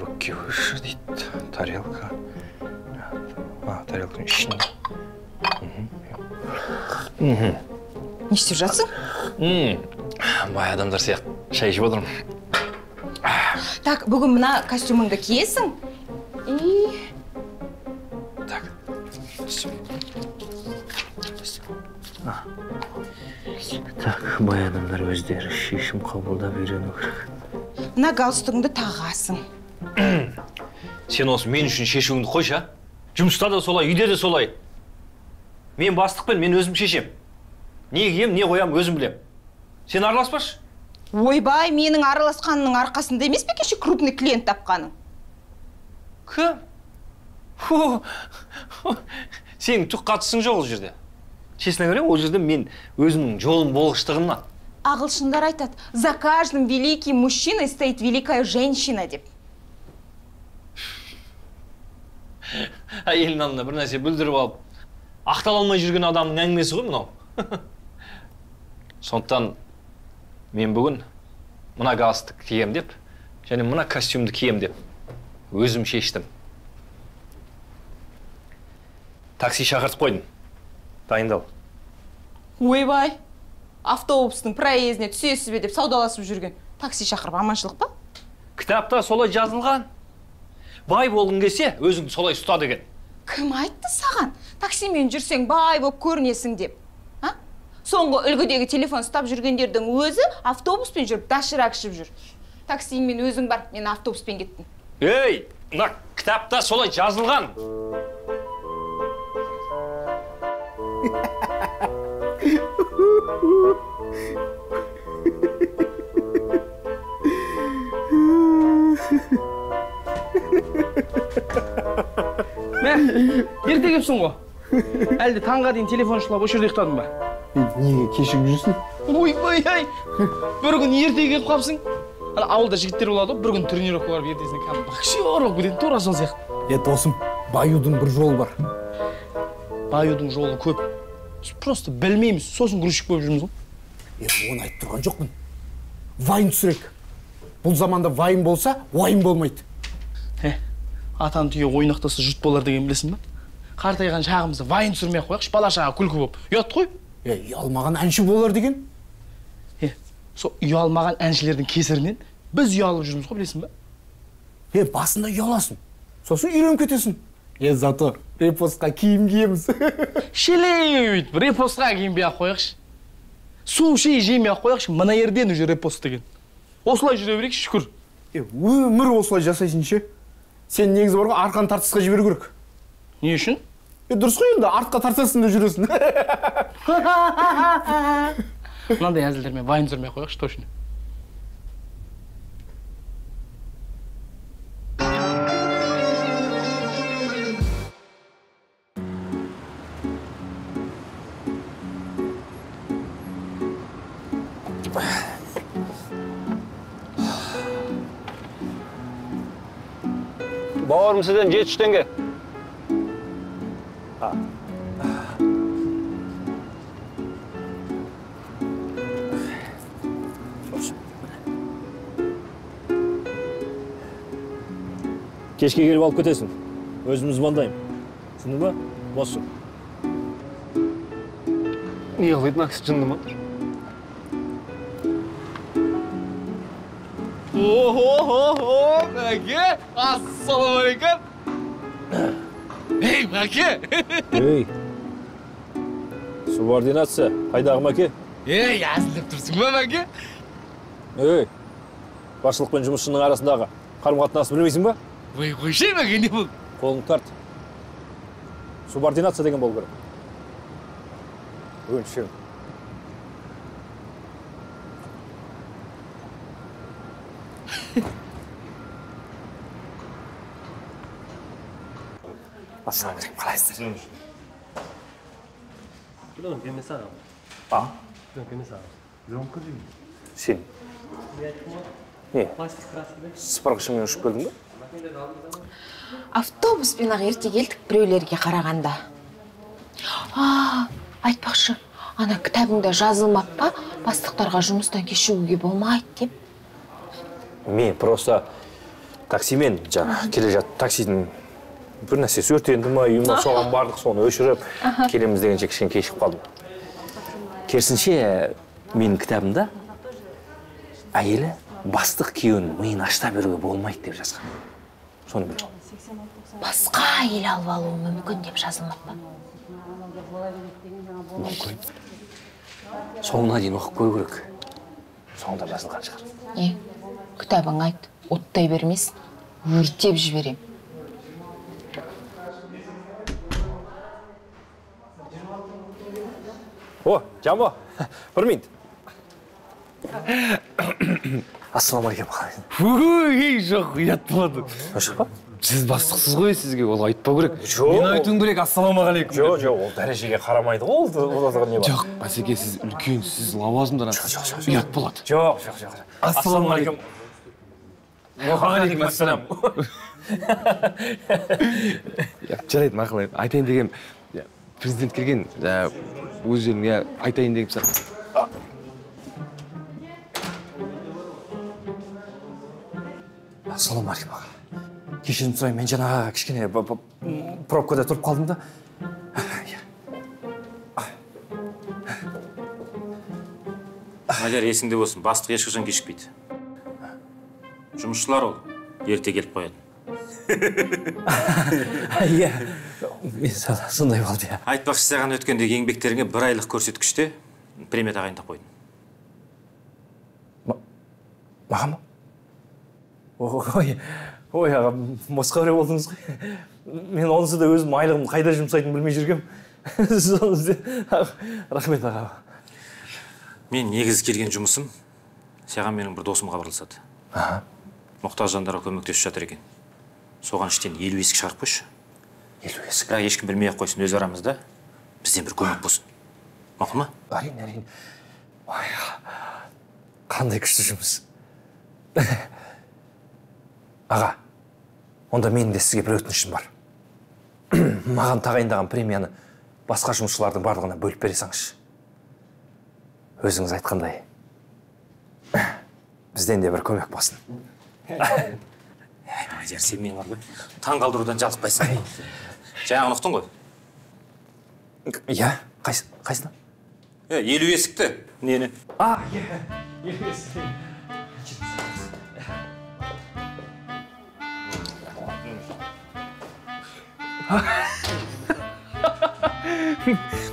Руки выше дейді, тарелка. Тарелканың ішінде. Не істеп жатсың? Бай адамдар сияқты шай ішіп отырмын. Так, бүгін мына костюмыңды киесің. И... Так. Так, бай адамдар өздері шешім қабылдап үйрену керек. Мына галстугыңды тағасың. Сен осы мен үшін шешуіңді қойшы, а? Жұмыста да солай, үйде де солай. Мен бастықпын, мен өзім шешем. Не кием, не қоям, өзім білем. Сен араласпашы. Ойбай, менің араласқанының арқасында емес пе кеше крупный клиент тапқаның? Кім? Сенің түк қатысың жоқ ол жерде. Честно говоря, ол жерде мен өзімнің жолым болғыштығымнан. Ағылшындар айтады, за каждым великим мужчиной стоит великая женщина деп. Әйелінің алдында бір нәрсе бүлдіріп алып, ақтала алмай жүрген адамның әңгімесі ғой мынау. Сондықтан мен бүгін мына галстук кием деп, және мына костюмді кием деп өзім шештім. Такси шақыртып қойдым. Дайындал. Ойбай, автобустың проездіне түсесіз бе деп саудаласып жүрген. Такси шақырып аманшылық па? Кітапта солай жазылған. Бай болғың келсе, өзіңді солай ұста деген. Кім айтты саған? Таксимен жүрсең бай болып көрінесің деп. А? Соңғы үлгідегі телефон ұстап жүргендердің өзі автобуспен жүріп доширак ішіп жүр. Таксимен өзің бар, мен автобуспен кеттім. Ей, мына кітапта солай жазылған. Мә, ерте кепсің ғой. Әлде таңға дейін телефон шулап осы жерде ұйықтадың ба? Неге кешігіп жүрсің? Ойбай-ай! Бір күн ерте келіп қапсың. Ана ауылда жігіттер болады ғой, бір күн тренировка барып ертесіне кәдімгі боксер болып кететін, тура сол сияқты. Е, досым, баюдың бір жолы бар. Баюдың жолы көп. Біз просто білмейміз, сосын грузчик болып жүрміз ғой. Е, оны айтып тұрған жоқпын. Вайн түсірек. Бұл заманда вайн болса, уайым болмайды. Е, атан түйе ойнақтаса жұрт болар деген білесің ба? Қартайған шағымызда вайн түсірмей ақ қояйықшы, бала шаға күлкі болып. Ұят қой. Е, ұялмаған әнші болар деген. Е, сол ұялмаған әншілердің кесірінен біз ұялып жүрміз ғой, білесің ба? Е, басында ұяласың, сосын үйреніп кетесің. Е, зато репостқа киім киеміз. Шелей, репостқа киінбей ақ қояйықшы. Суши жемей ақ қояйықшы, мына жерден уже репост деген. Осылай жүре берейікші, шүкір. Е, өмір осылай жасайсың ше. Сен негізі бар ғой, арқан тартысқа жіберу керек. Не үшін? Е, дұрыс қой енді, артқа тартасың да жүресің. Мынандай әзілдермен вайн түсірмей ақ қояйықшы, точно. Бауырым, сізден 700 теңге. Кешке келіп алып кетесің. Өзім звондаймын. Түсіндің ба? Боссың. Не қылды мына кісі, жынды ма? О-хо-хо-хо, Мәке, ассалаумағалейкум. Ей, Мәке! Ей, субординация, қайдағы Мәке? Ей, әзілдеп тұрсың ба, Мәке? Ей, басшылық пен жұмысшының арасындағы қарым-қатынасты білмейсің ба? Ой, қойшы, Мәке, не болды? Қолыңды тарт. Субординация деген болу керек. Өлшем. Ассалаумағалейкум, қалайсыздар? А? Сен? Не? Сыпырғышыңмен ұшып келдің бе? Автобуспен ақ ерте келдік біреулерге қарағанда. Айтпақшы, ана кітабыңда жазылмап па, бастықтарға жұмыстан кешігуге болмайды деп. Мен просто Таксимен жаңа келе жатып, таксидің бір нәрсесі өртенді ма, үй ма, соған бардық, соны өшіріп, келеміз дегенше кішкене кешігіп қалдым. Керісінше, менің кітабымда әйелі бастық күйеуінің миын ашта беруге болмайды деп жазған. Соны біліп. Басқа әйел алып алуы мүмкін деп жазылмап па? Мүмкін. Соңына дейін оқып көру керек. Соңында жазылған шығар. Не, кітабың айт, оттай бермесін, өртеп жіберем. О, Жамбо, бір минут. Ассалаумағалейкум. Ой, жоқ, ұят болады. Ашық па? Сіз бастықсыз ғой, сізге ол айтпау керек. Жоқ. Мен айтуым керек, ассалаумағалейкум. Жоқ, жоқ, ол дәрежеге қарамайды ғой, ол не бар? Жоқ, Басеке, сіз үлкен, сіз лауазымды адамсыз. Ұят болады. Жоқ, жоқ, жоқ. Ассалаумағалейкум. Уағалейкум ассалам. Жарайды, мақұл. Айтайын деген, президент келген, өздеріңе айтайын деген. Ассалаумағалейкум аға. Кешірім сұраймын, мен жаңа кішкене пробкада тұрып қалдым да. Мадияр, есіңде болсын, бастық ешқашан кешікпейді. Жұмысшылар ол ерте келіп қояды. Иә, мен сондай болды. Айтпақшы, саған өткендегі еңбектеріңе бір айлық көрсеткіште премия тағайындап қойдым. Маған ба? Ой, ой, аға, масқара болдыңыз ғой. Мен онысы да өзім айлығымды қайда жұмсайтынын білмей жүргем. Рахмет, аға. Мен негізі келген жұмысым, саған менің бір досым хабарласады. Мұқтаж жандарға көмектесіп жатыр екен. Соған іштен 50 есік шығарып қойшы. 50 есік? Бірақ ешкім білмей ақ қойсын, өз арамызда бізден бір көмек болсын. Мақұл ма? Әрине, әрине. Ой, қандай күшті жұмыс. Аға, онда менің де сізге бір өтінішім бар. Маған тағайындаған премияны басқа жұмысшылардың барлығына бөліп бере салыңызшы. Өзіңіз айтқандай, бізден де бір көмек болсын. Мадияр, сен мені бар ғой, таң қалдырудан жалықпайсың. Жаңағыны ұқтың ғой? Иә, қайсыны? 50 есікті. Нені? А, иә, 50 есікті.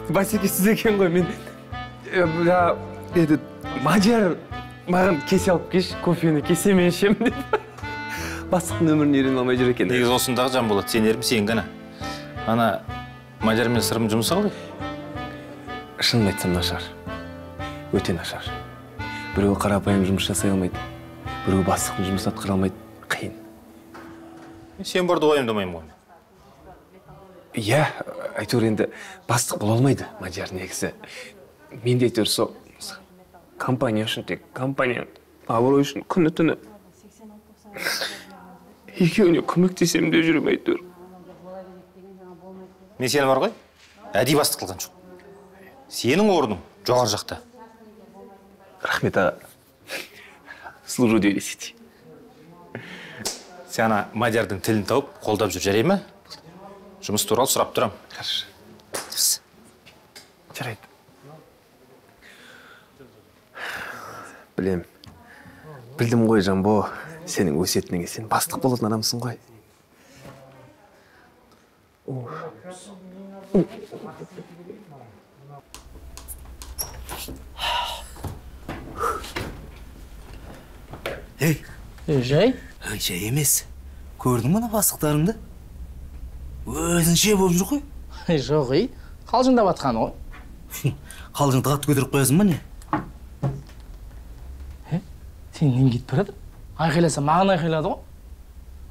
Басеке, сіз екен ғой, мен Мадияр маған кесе алып келші, кофені кесемен ішемін деп. Бастықтың өмірін үйрене алмай жүр екен. Негізі осындағы Жанболат, сенерім сен ғана. Ана Мадияр мен Сырым жұмысы қалай? Шынын айтсам, нашар. Өте нашар. Біреуі қарапайым жұмыс жасай алмайды, біреуі бастықтың жұмысын атқара алмайды. Қиын. Сен барды уайымдамаймын ғой. Иә, әйтеуір енді бастық бола алмайды Мадияр негізі. Мен де әйтеуір сол компания үшін, тек компания абырой үшін күні түні екеуіне көмектесемін деп жүрмін әйтеуір. Мен сені бар ғой, әдейі бастық қылған жоқ. Сенің орның жоғары жақта. Рахмет, аға. Служу 10. Сен ана Мадиярдың тілін тауып, қолдап жүр, жарай ма? Жұмыс туралы сұрап тұрам. Хорошо. Жарайды. Білем. Білдім ғой, Жамбо, сенің өсиетіңе сен бастық болатын адамсың ғой. Ей. Жай? Жай емес. Көрдің бе бастықтарыңды? Өзінше болып жүр ғой. Жоқ, ей, қалжыңдап атқаны ғой. Қалжыңды қатты көтеріп қоясың ба не? Сен нең кетіп барады? Айқайласа маған айқайлады ғой.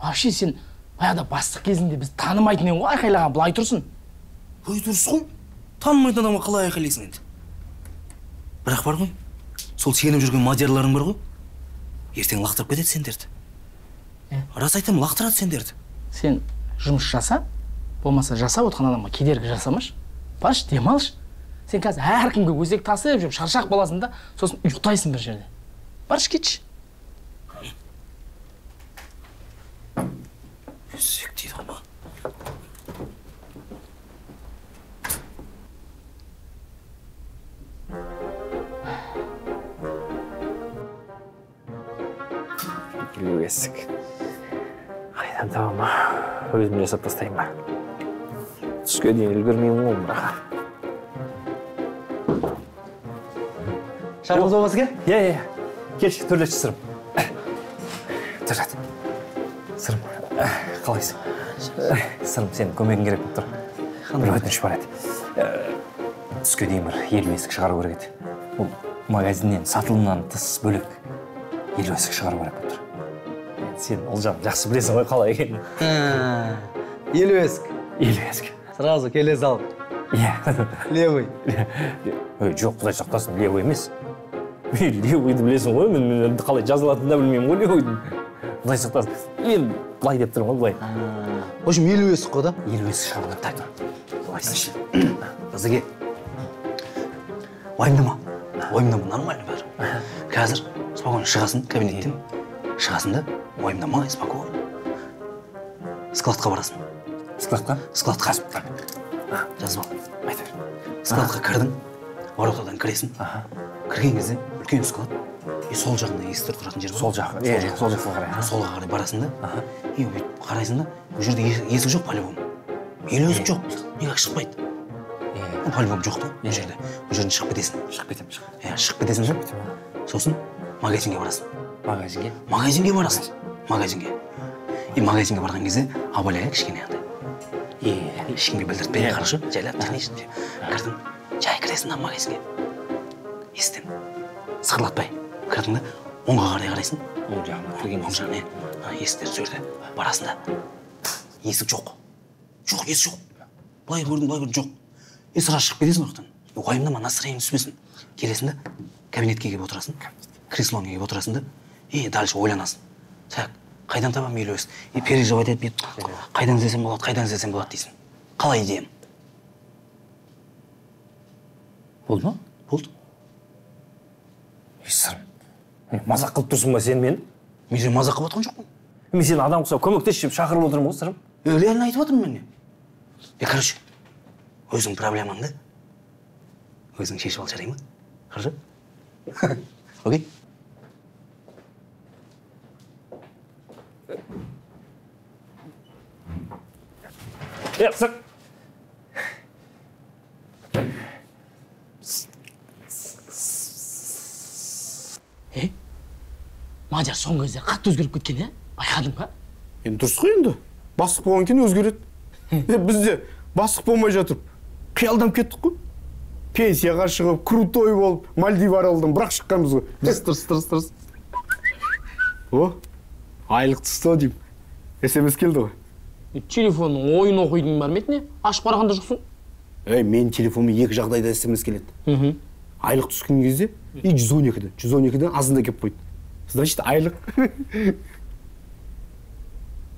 Вообще сен баяғыда бастық кезінде біз танымайтын едің ғой, айқайлаған былай тұрсын. Ой, дұрыс қой. Танымайтын адамға қалай айқайлайсың енді? Бірақ бар ғой, сол сеніп жүрген мадиярларың бар ғой. Ертең лақтырып кетеді сендерді. Рас айтамын, лақтырады сендерді. Сен жұмыс жаса, болмаса жасап отқан адамға кедергі жасамашы. Баршы, демалшы. Сен қазір әркімге өсек тасып жүріп шаршақ боласың да, сосын ұйықтайсың бір жерде. Баршы, кетші. Есік дейді ғой маған. Елу есік. Қайдан табам, өзім жасап тастайын ба? Түске дейін үлгермеймін ғой бірақ. Шарқымыз болмасы ке? Иә, иә. Келші, төрлетші, Сырым. Төрлет. Сырым, қалайсың? Сырым, сенің көмегің керек болып тұр. Бір өтініш бар еді. Түске дейін бір 50 есік шығару керек еді. Бұл магазиннен, сатылымнан тыс бөлек 50 есік шығару керек болып тұр. Сен, Ұлжан, жақсы білесің ғой қалай екенін. 50 есік? 50 есік. Сразу келе салып. Иә. Левый. Жоқ, Құдай сақтасын, левый емес. Левыйды білесің ғой, мен қалай жазылатынын да білмеймін ғой левыйдың. Құдай сақтасын. Мен былай деп тұрмын ғой, былай. В общем, 50 есік қой да? 50 есік шығару керек. Базеке, уайымдама, уайымдама, нормально бәрі. Қазір спокойно шығасың кабинеттен, шығасың да, уайымдамай, спокойно. Складқа барасың. Складқа? Складқа. Жазып ал. Айта бер. Складқа кірдің, воротадан кіресің. Кірген кезде үлкен склад, и сол жағында есіктер тұратын жер бар. Сол жақ, сол жаққа қарай. Солға қарай барасың да, и бүйтіп қарайсың да, ол жерде есік жоқ по-любому. Елу есік жоқ, никак шықпайды. По-любому жоқ та ол жерде. Ол жерден шығып кетесің. Шығып кетемін, шығып. Иә, шығып кетесің да. Сосын магазинге барасың. Магазинге? Магазинге барасың. Магазинге. И магазинге барған кезде абайлай кішкене андай. Ешкімге білдіртпей, хорошо? Жайлап, технично. Кірдің, жай кіресің да магазинге. Есіктен сықырлатпай кірдің да, оңға қарай қарайсың. Оң жағына кірген оң жағына, есіктер сол жерде. Барасың да, есік жоқ. Жоқ, есік жоқ. Былай көрдің, былай көрдің, жоқ. И сразу шығып кетесің ол жақтан. Уайымдама, настроениең түспесін. Келесің да, кабинетке келіп отырасың, креслоңа келіп отырасың да, и дальше ойланасың. Так, қайдан табамын елу есік? И переживать етіп, қайдан іздесем болады, қайдан іздесем болады дейсің. Қалай идеям? Болды ма? Болды. Сырым, мазақ қылып тұрсың ба сен мені? Мен сені мазақ қылып отырған жоқпын. Мен сені адам құсап көмектесші деп шақырып отырмын ғой, Сырым. Реально айтып отырмын мен. Короче, өзің проблемаңды өзің шешіп ал, жарай ма? Хорошо? Окей? Сыр. Мадияр соңғы кезде қатты өзгеріп кеткен, иә? Байқадың ба? Енді дұрыс қой енді. Бастық болған кейін өзгереді. Біз де бастық болмай жатып қиялданып кеттік қой. Пенсияға шығып, крутой болып, Мальдив аралдан бірақ шыққанбыз ғой. Дұрыс, дұрыс, дұрыс, дұрыс. О, айлық түсті деймін. СМС келді ғой. Телефонның ойын оқитын бар ма еді не? Ашып қараған да жоқсың. Ей, менің телефоныма екі жағдайда СМС келеді. Айлық түскен кезде и 112-ден, 112-ден азында келіп қойды. Значит, айлық.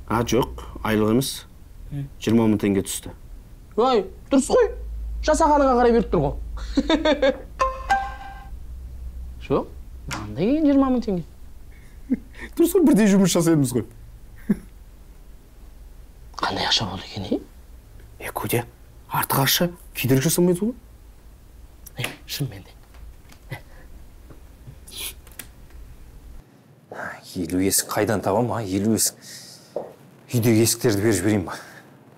А, жоқ, айлық емес. 20 мың теңге түсті. Ой, дұрыс қой. Жасағаныңа қарай беріп тұр ғой. Жоқ, маған да келген 20 мың теңге. Дұрыс қой, бірдей жұмыс жасаймыз ғой. Қандай ақша болды екен, е? Е, көде, артық ақша кедергі жасамайды ғой. Е, шынымен де. 50 есік қайдан табам, а? 50 есік. Үйдегі есіктерді беріп жіберейін ба?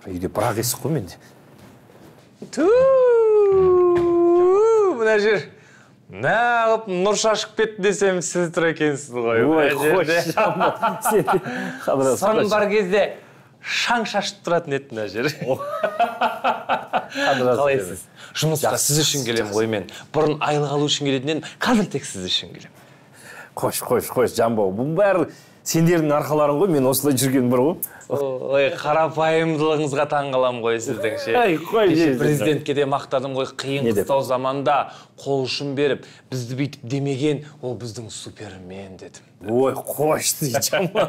Үйде бір-ақ есік қой менде. Ту, мына жер нағып нұр шашып кетті десем, сіз тұр екенсіз ғой. Ой, қош, Сан бар кезде шаң шашып тұратын еді мына жер. Қалайсыз? Жұмысқа сіз үшін келем ғой мен. Бұрын айлық алу үшін келетін едім, қазір тек сіз үшін келем. Қош, қош, қош, Жамбо. Бұның бәрі сендердің арқаларың ғой, мен осылай жүрген бір ғой. Ой, қарапайымдылығыңызға таң қалам ғой сіздің ше. Ай, қой, президентке де мақтадым ғой, қиын қыстау заманда қол ұшын беріп, бізді бүйтіп демеген, ол біздің супермен дедім. Ой, қош, Жамбо.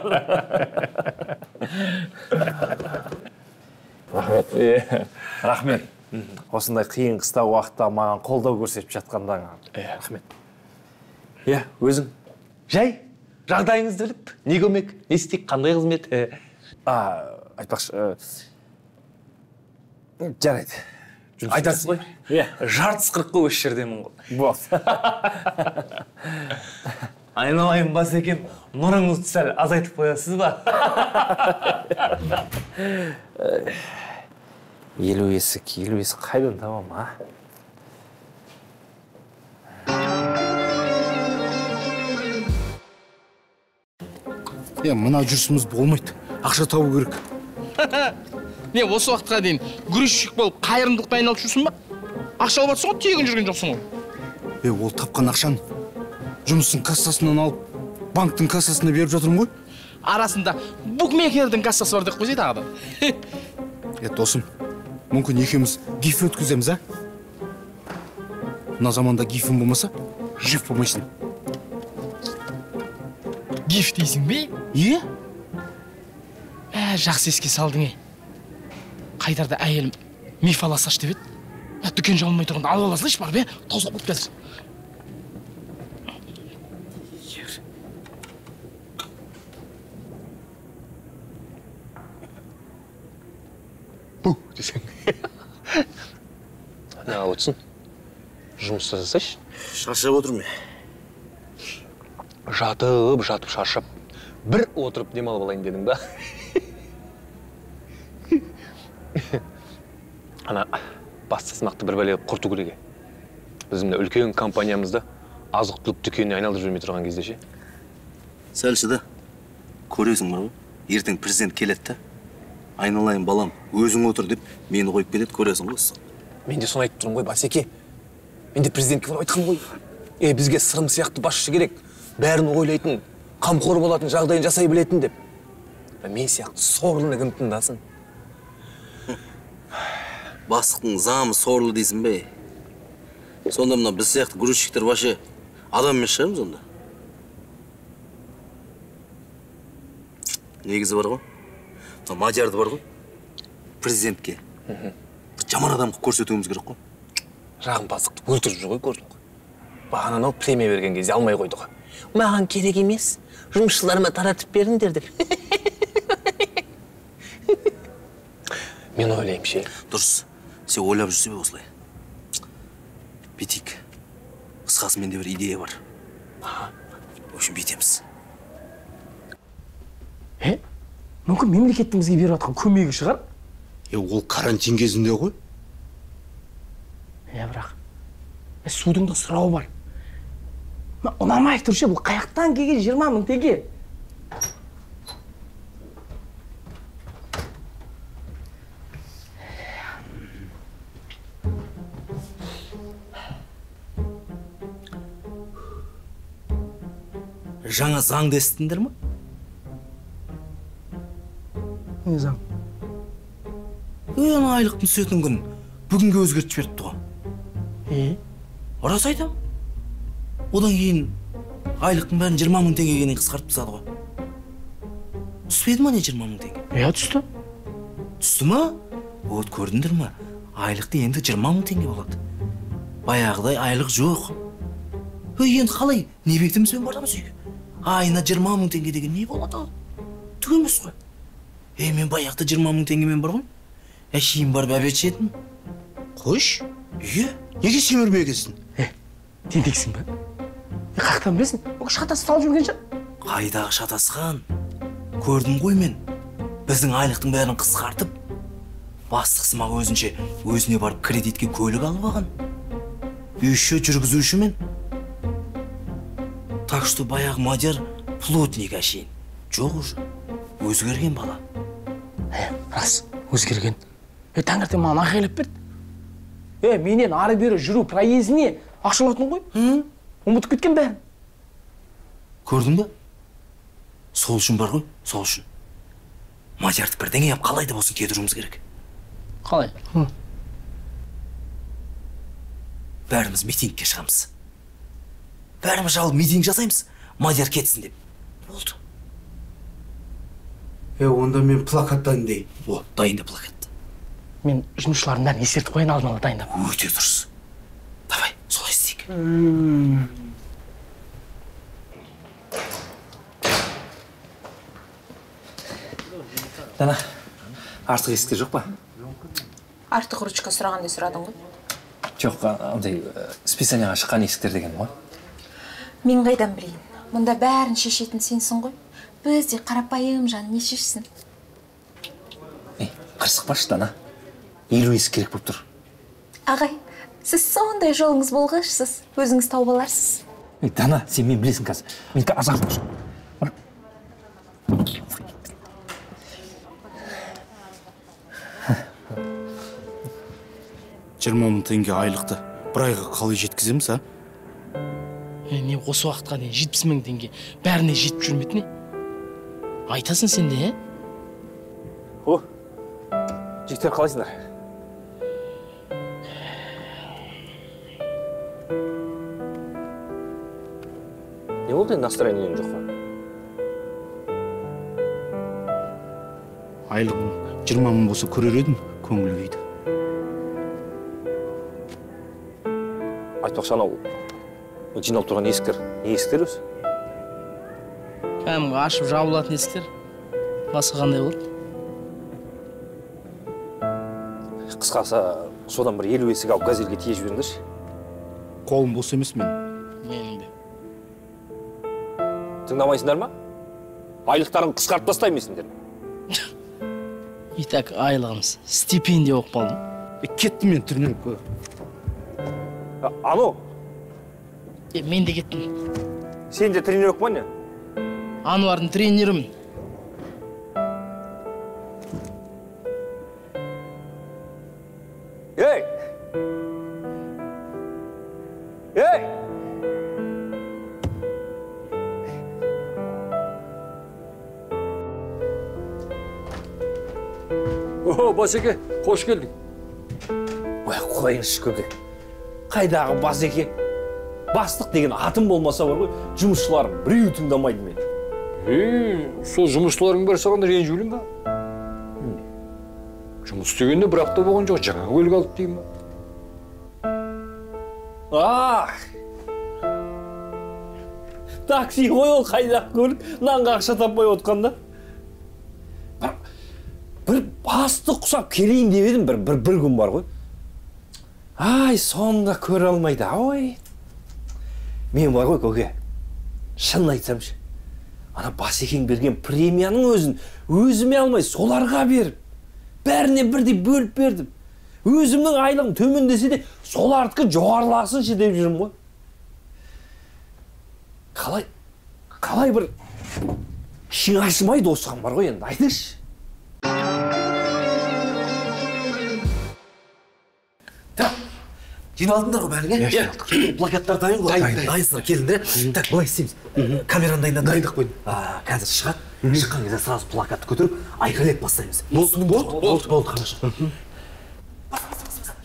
Рахмет. Рахмет. Осындай қиын қыстау уақытта маған қолдау көрсетіп жатқандарыңа. Рахмет. Иә, өзің. Жай, жағдайыңызды біліп, не көмек, не істейік, қандай қызмет? Айтпақшы, жарайды. Айтасыз ғой? Иә. 9:30-қа осы жердемін ғой. Болды. Айналайын Басекем, нұрыңызды сәл азайтып қоясыз ба? 50 есік, 50 есік қайдан табам, а? Е, мына жүрісіміз болмайды. Ақша табу керек. Не, осы уақытқа дейін грузчик болып қайырымдылықпен айналып жүрсің ба? Ақша алып жатсың ғой, тегін жүрген жоқсың ғой. Е, ол тапқан ақшаны жұмыстың кассасынан алып, банктың кассасына беріп жатырмын ғой. Арасында букмекердің кассасы бар деп қойсай тағы да. Е, досым, мүмкін екеуміз гиф өткіземіз, а? Мына заманда гифің болмаса, жив болмайсың. Гиф дейсің бе? Е? Ә, жақсы еске салдың, е. Қайтарда әйелім миф ала салшы деп еді. Дүкен жабылмай тұрғанда алып ала салайыншы барып, е? Таусылып кетіп қазір. Бұ десең. Не алып отырсың? Жұмыс жасасайшы. Шаршап отырмын. Жатып, шаршап, бір отырып демалып алайын дедің ба? Ана басты сынақты бір бәле құрту керек. Біздің мына үлкен компаниямызды азық-түлік дүкеніне айналдырып жүрмей тұрған кезде ше. Сәлші да, көресің бар ғой, ертең президент келеді да, айналайын балам, өзің отыр деп мені қойып кетеді, көресің ғой. Мен де соны айтып тұрмын ғой, Басеке. Мен де президентке барып айтқам ғой. Е, бізге Сырым сияқты басшы керек, бәрін ойлайтын, қамқор болатын, жағдайын жасай білетін деп. Мен сияқты сорлыны кім тыңдасын? Бастықтың замы сорлы дейсің бе? Сонда мына біз сияқты грузчиктер вообще адам емес шығармыз онда. Негізі бар ғой, мына Мадиярды бар ғой, президентке бір жаман адам қылып көрсетуіміз керек қой. Жағымпаздықты өлтіріп жүр ғой, көрдің ғой. Бағана анау премия берген кезде алмай қойды ғой. Маған керек емес, жұмысшыларыма таратып беріңдер деп. Мен ойлаймын ше. Дұрыс, сен ойлап жүрсе бе осылай. Бүйтейік. Қысқасы менде бір идея бар. В общем, бүйтеміз. Е, мүмкін мемлекеттің бізге беріп жатқан көмегі шығар? Е, ол карантин кезінде ғой. Е, бірақ судың да сұрауы бар. Ұнамай тұр ше, бұл қаяқтан келген 20 мың теңге? Жаңа заңды естідіңдер ме? Не заң? Ана айлықтың түсетін күн бүгінге өзгертіп жіберіпті ғой. Е? Рас айтам. Одан кейін айлықтың бәрін 20 мың теңгеге дейін қысқартып тастады ғой. Түспеді ма не 20 мың теңге? Иә, түсті. Түсті ма? Вот көрдіңдер ма? Айлықты енді 20 мың теңге болады. Баяғыдай айлық жоқ. Өй, енді қалай не бетімізбен барамыз үйге? Айына 20 мың теңге деген не болады ал? Түк емес қой. Е, мен баяғыда 20 мың теңгемен бар ғой. Әшейін барып обед ішетінмін. Қойшы. Е? Неге семірмегенсің? Е, тентексің бе? Қаяқтан білесің? Ол шатасы салып жүрген шығар. Қайдағы шатасқан? Көрдім ғой мен. Біздің айлықтың бәрін қысқартып, бастық сымақ өзінше өзіне барып кредитке көлік алып алған. Еще жүргізушімен. Так что баяғы Мадияр плотник әшейін. Жоқ уже. Өзгерген бала. Е, рас, өзгерген. Е, таңертең маған айқайлап берді. Е, менен ары-бері жүру проездіне ақша алатын ғой. Ұмытып кеткен бәрін. Көрдің бе? Сол үшін бар ғой, сол үшін. Мадиярды бірдеңе ап қалай да болсын кетіруіміз керек. Қалай? Бәріміз митингке шығамыз. Бәріміз жауып митинг жасаймыз, Мадияр кетсін деп. Болды. Е, онда мен плакат дайындайын. О, дайында плакатты. Мен жұмысшылардың бәрін ескертіп қояйын алдын ала дайындап. Өте дұрыс. Давай, солай істейік. Дана, Артық есіктер жоқ па? Артық ручка сұрағандай сұрадың ғой. Жоқ, андай списанияға шыққан есіктер деген ғой. Мен қайдан білейін? Мұнда бәрін шешетін сенсің ғой. Біз де қарапайым жан не шешсін? Қырсықпашы, Дана. 50 есік керек болып тұр. Ағай, сіз сондай жолыңыз болғашсыз, өзіңіз тауып аларсыз. Дана, сен мен білесің қазір. Мен азақ. Жиырма мың теңге айлықты бір айға қалай жеткіземіз, а? Не, осы уақытқа дейін 70 мың теңге бәріне жетіп жүрмеді не? Айтасың сен де, ә? О, жігіттер қалайсыңдар? Не болды енді, настроениең жоқ па? Айлығым 20 мың болса көрер едім, көңіл күйді. Айтпақшы, анау жиналып тұрған есіктер, не есіктер өзі? Кәдімгі ашып жабылатын есіктер. Басқа қандай болды? Қысқасы, содан бір 50 есік алып газельге тие жіберіңдерші. Қолым бос емес мен. Менің де. Тыңдамайсыңдар ма? Айлықтарын қысқартып тастаймын сендер. И так айлығымыз стипендия болып қалдым. Кеттім мен тренировкаға. Ано? Мен де кеттім. Сен де тренировка ма не? Ануардың тренерімін. Ей! Ей! О, Басеке, қош келдің. Ой, қойыңызшы, көке. Қайдағы Басеке? Бастық деген атым болмаса бар ғой, жұмысшыларым біреуі тыңдамайды мені. Сол жұмысшыларың бәрі саған ренжулі ме? Жұмыс істегенде бір апта болған жоқ, жаңа көлік алды деймін ба? Ах! Такси ғой ол, қайдағы көлік, нанға ақша таппай отқанда. Бір бастық құсап келейін деп едім, бір күн бар ғой. Ай, сонда көре алмайды, ой. Мен бар ғой, көке, шынын айтсамшы, ана Басекең берген премияның өзін өзіме алмай соларға беріп, бәріне бірдей бөліп бердім. Өзімнің айлығым төмендесе де, солардікі жоғарыласыншы деп жүрмін ғой. Қалай бір ішің ашымайды осыған бар ғой енді, айтыңызшы. Жиналдыңдар ғой бәрің, ә? Иә. Плакаттар дайын ғой. Дайынсыңдар, келіңдер. Так, былай істейміз. Камераны дайындадың. Дайындап қойдым. Қазір шығады. Шыққан кезде сразу плакатты көтеріп, айқайлап бастаймыз. Болды, болды, болды, хорошо.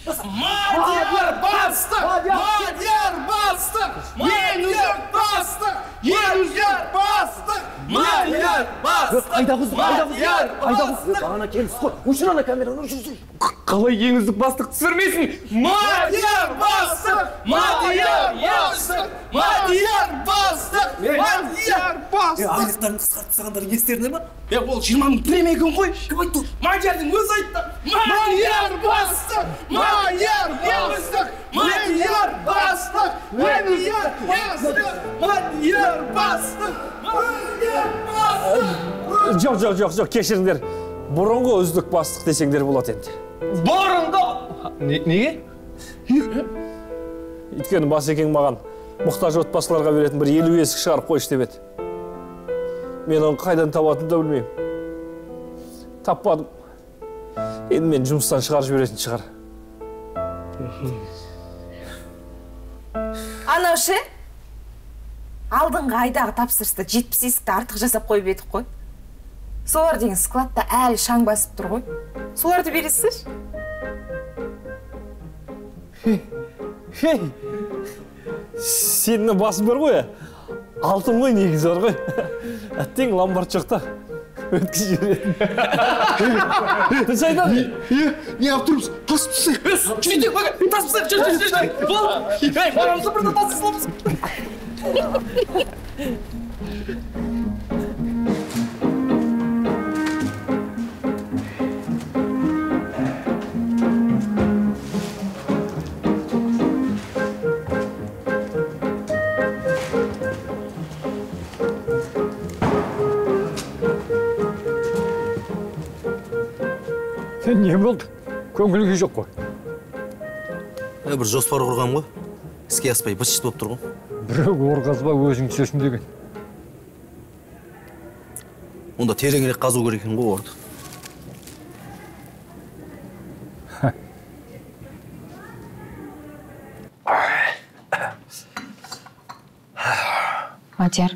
Мадияр бастық! Мадияр бастық! Мадияр бастық! Мадияр бастық! Мадияр бастық! Қайдағы қайдағы қайдағы бағана келіс қой. Өшір ана камераны, өшір. Қалай ең үздік бастық түсірмейсің? Мадияр бастық! Мадияр бастық! Мадияр бастық! Мадияр бастық! Айлықтарын қысқартып тастағандары естерінде ма? Ол 20 мың премия екен ғой. Кім айтты? Мадиярдың өзі айтты. Мадияр бастық! Мадияр бастық! Мадияр бастық! Мадияр бастық! Мадияр бастық! Мадияр бастық! Жоқ, жоқ, жоқ, жоқ, кешіріңдер. Бұрынғы үздік бастық десеңдер болады енді. Бұрынғы? Неге? Өйткені Басекең маған мұқтаж отбасыларға беретін бір 50 есік шығарып қойшы деп еді. Мен оны қайдан табатынымды да білмеймін. Таппадым. Енді мен жұмыстан шығарып жіберетін шығар. Анау ше? Алдыңғы айдағы тапсырыста 70 есікті артық жасап қойып едік қой. Солар деген складта әлі шаң басып тұр ғой. Соларды бересіз? Хей! Сенің басың бар ғой, алтын ғой негізі бар ғой. Әттең ломбард жоқ та өткізіп жіберетін. Дұрыс айтады. Не алып тұрмыз? Тасып тастайық. Сөйтейік, бага, тасып тастайық, жүр, жүр, жүр. Болды. Ей, барамыз да бірден тасып саламыз. Сен не болды? Көңіл күй жоқ қой. Бір жоспар құрғам ғой. Іске аспай быт-шыт болып тұр ғой. Біреу ор қазба өзің түсесің деген. Онда тереңірек қазу керек екен ғой орды. Мадияр,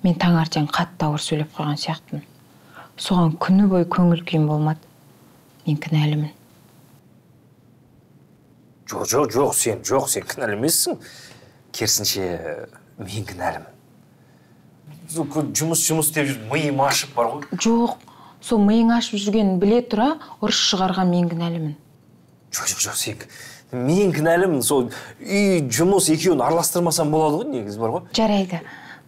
мен таңертең қатты ауыр сөйлеп қойған сияқтымын. Соған күні бойы көңіл күйім болмады. Мен кінәлімін. Жоқ, сен жоқ, сен кінәлі емессің. Керісінше, мен кінәлімін. Жұмыс деп жүріп, миым ашып бар ғой. Жоқ, сол миың ашып жүргенін біле тұра, ұрыс шығарған мен кінәлімін. Жоқ, сен мен кінәлімін. Сол үй, жұмыс екеуін араластырмасам болады ғой, негізі бар ғой. Жарайды,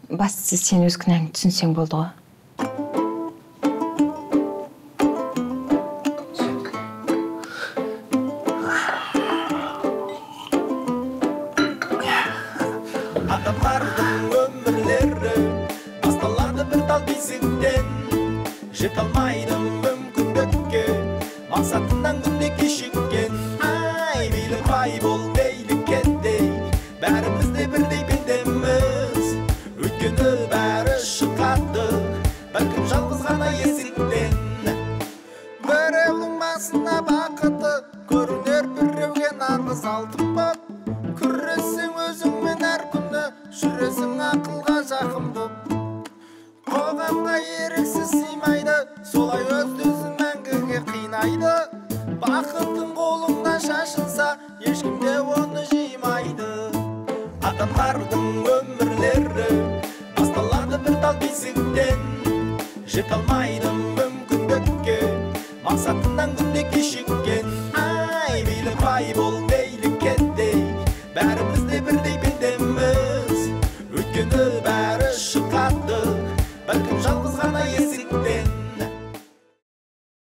бастысы сен өз кінәңді түсінсең болды ғой. Адамдардың өмірлері басталады бір тал бесіктен, жете алмайды мүмкіндікке, мақсатынан күнде кешіккен. Ай, мейлі бай бол, мейлі кедей, бәріміз де бірдей пендеміз. Өйткені бәрі шығады, бәлкім жалғыз ғана есіктен. Біреудің басына бақыты көрінер, біреуге нағыз алтын боп. Күрессең өзіңмен әр күні, жүресің ақылға жақын боп. Қоғамға еріксіз сыймайды, солай өз-өзін мәңгіге қинайды. Бақытың қолыңнан шашылса, ешкім де оны жимайды. Адамдардың өмірлері басталады бір тал бесіктен, жете алмайды мүмкіндікке, мақсатынан